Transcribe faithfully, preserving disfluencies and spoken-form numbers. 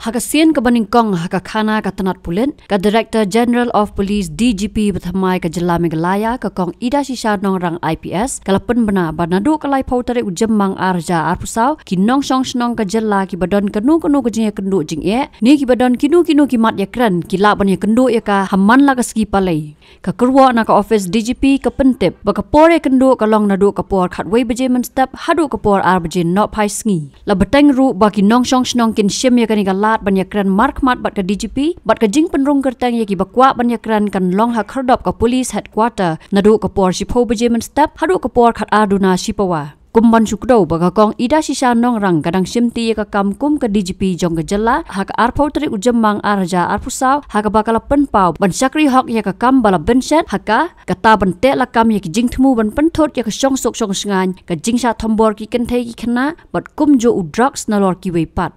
Ha ka sien kaba nyngkong ha ka khana ka tnat pulit, ka Director General of Police, D G P, bathymmai ka jylla Meghalaya, ka Kong Idashisha Nongrang I P S, ka la pynbna ba naduh ka laiphew tarik u Jymmang ar hajar arphew saw, ki nongshong shnong ka jylla kiba don kano kano ka jingïakynduh jingeh, ne kiba don kino kino ki mat ïakren, ki lah ban ïakynduh ïa ka ha man la ka sngi Palei. Ka kyrwoh na ka office D G P ka pyntip ba ka por ïakynduh ka long naduh ka por khatwei baje mynstep haduh ka por ar baje nohphai sngi. La bteng ruh ba ki nongshong shnong kin shim ïa kane ka lad ban ïakren markhmat bad ka D G P, bad ka jingpynrung kyrteng ïa kiba kwah ban ïakren kan long ha khyrdop ka police headquarter naduh ka por shiphew baje mynstep haduh ka por khatar duna shipawa. Kum ban shu kdew ba ka Kong Idashisha Nongrang ka dang shimti ïa ka kam kum ka D G P jong ka jylla ha ka arphew tarik u Jymmang ar hajar arphew saw, ha kaba ka la pynpaw ban shakri hok ïa ka kam ba la bynshet ha ka, kata ban teh lakam ïa ki jingthmu ban pynthut ïa ka shongsuk shongshngaiñ, ka jingshah thombor ki kynthei ki khynnah, bad kumjuh u drugs nalor kiwei pat.